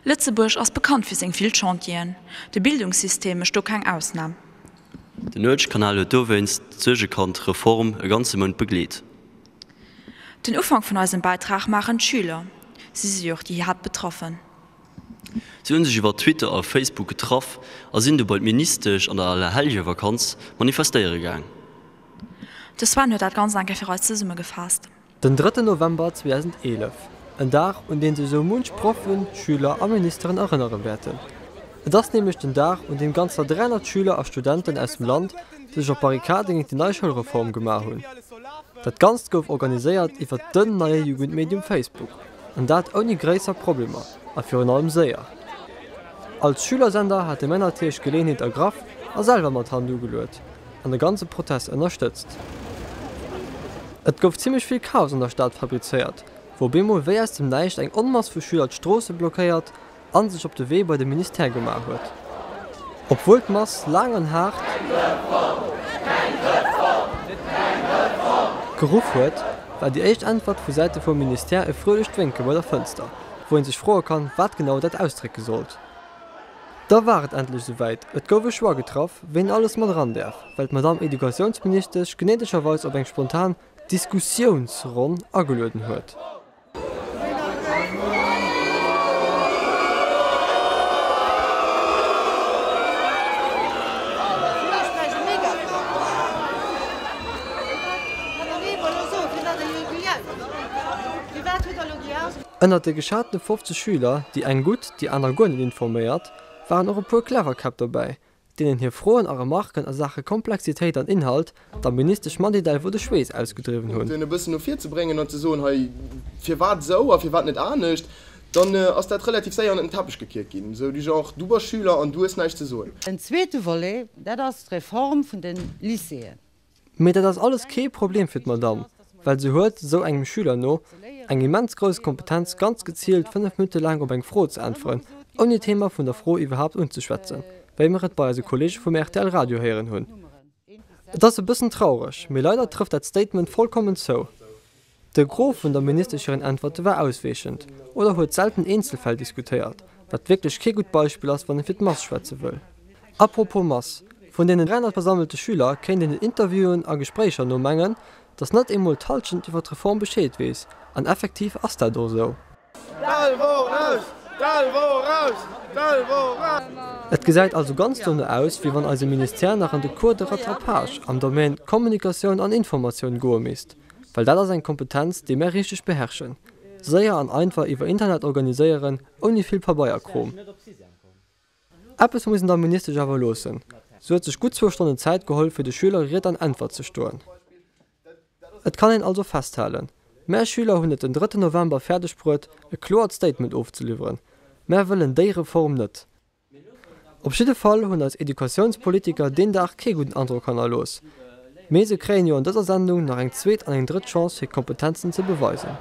Lëtzebuerg ass bekannt fir seng vill Chantieren. De Bildungssystem mécht do keng Ausnam. Den Nuetskanal huet dowéinst d'Suergekand Reform e ganze Mount begleet. Den Ufank vun eisem Bäitrag maachen d'Schüler. Si si jo och déi Haaptbetraffen. Si hunn sech iwwer Twitter a Facebook getraff a sinn du bei d'Ministesch an der Allerhelljevakanz manifestéiere gaang. De Sven huet dat Ganzt eng Kéier fir eis zesummegefaasst. Den drëtten November 2011, en Dag un deen sech esou munch Proffen, Schüler a Ministeren erënnere wäerten. Et ass nämlech den Dag un deem ganzer 300 Schüler a Studenten aus dem Land sech op d'Barrikade géint déi nei Schoulreform gemaach hunn. Dat Ganzt gouf organiséiert iwwert den neie Jugendmedium Facebook, an dat ouni gréisser Problemer a virun allem séier. Als Schülersender hate mär natierlech d'Geleeënheet ergraff a selwer mat Hand ugeluet an de ganze Protest ënnerstëtzt. Et gouf zimmlech vill Chaos an der Stad fabrizéiert, wou op eemol wéi aus dem Näischt eng Onmass vu Schüler d'Stroosse blockéiert an sech op de Wee bei de Ministère gemaach huet. Obwuel d'Mass laang an haart geruff huet, war déi éischt Äntwert vu Säite vum Ministère e fröhlecht Wénke bei der Fënster, wou een sech froe kann, wat genau dat ausdrécke sollt. Da war et endlech esouwäit, et gouf e Choix getraff, ween alles mat eran däerf, well d'Madame Educatiounsministesch gnädegerweis op eng spontan Diskussiounsronn agelueden huet. Ënnert de geschatene 50 Schüler, déi eng gutt, déi aner guer net informéiert, waren och e puer clever Käpp dobäi, deenen hir Froen a Remarken a Saache Komplexitéit an Inhalt der Ministesch Mady Delvaux de Schweess ausgedriwwen hunn. Punkten e bëssen no vir ze bréngen an ze soen, hei, firwat esou a firwat net anescht, dann ass dat relativ séier ënnert den Teppech gekiert ginn, esou du genre, du bass Schüler an du hues näischt ze soen. En zweete Volet, dat ass d'Reform vun de Lycéeën. Mee dat ass alles kee Problem fir d'Madame, well se huet, esou engem Schüler no, eng immens grouss Kompetenz ganz gezielt 5 Minutte laang op eng Fro ze äntweren, ouni d'Thema vun der Fro iwwerhaapt unzeschwätzen, wéi mer et bei eise Kollege vum rtl Radio héieren hunn. Et ass e bëssen traureg, mee leider trëfft dat Statement vollkommen zou. De Gros vun der Ministesch hiren Äntwerte war ausweechend oder huet selten Eenzelfäll diskutéiert, wat wierklech kee gutt Beispill ass, wann ee fir d'Mass schwätze wëll. Apropos Mass, Vun deenen 300 versammelte Schüler kéint een den Interviewen a Gespréicher no mengen, datt net eemol d'Hallschent iwwer d'Reform Bescheed weess, an effektiv ass dat och esou. Et gesäit also ganz dono aus, wéi wann eise Ministère nach an de Cours de rattrapage am Domaine Kommunikatioun an Informatioun goe misst. Well dat ass eng Kompetenz, déi mär richteg beherrschen. Séier an einfach iwwer Internet organiséieren, ouni vill Pabeierkrom. Eppes muss een der Ministesch awer loossen, se huet sech gutt zwou Stonnen Zäit geholl, fir de Schüler Ried an Äntwert ze stoen. Et kann een also festhalen, Mär Schüler hunn et den drëtten November fäerdeg bruet, e kloert Statement ofzeliwweren, Mär wëllen déi Reform net! Op jidde Fall hunn eis Educatiounspolitiker deen Dag kee gudden Androck hannerlooss. Mee se kréien jo an dëser Sendung nach eng zweet an eng drëtt Chance hir Kompetenzen ze beweisen.